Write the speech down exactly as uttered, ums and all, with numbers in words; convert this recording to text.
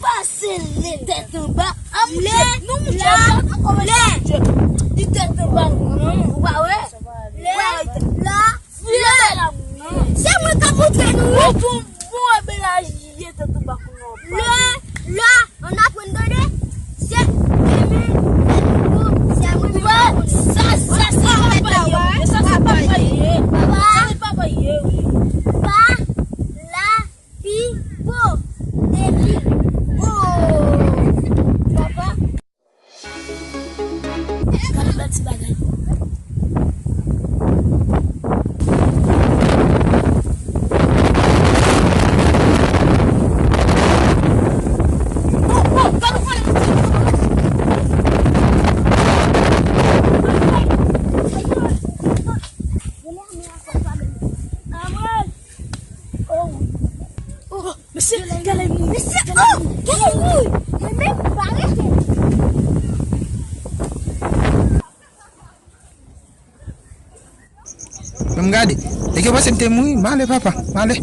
Pase lè tèt anba. A, mouche, non, mouche, lè, sa pa kòmanse, mouche. Li tèt anba, non, ou pa wè? Lè, la, lè. Se mwen k ap montre nou, wi. Bon, bon, bon, e ben la, ye tèt anba kounye a. Lè, la, ann aprann tande. Se demen, se mwen, se mwen menm. Sa, sa, se papa ye. Sa, se papa ye. Papa. Sa, se papa ye, wi. Pa, la, Pipo, depi. Oh, papa. Gade bèl ti bagay. Oh, oh, gade ou konnen. Amwey. Oh, oh, mesye, gade mouri. Mesye, oh, gade mouri. Mwen menm, pa rete. Men m gade. Nèg yo panse m te mouri. M ale, papa. M ale.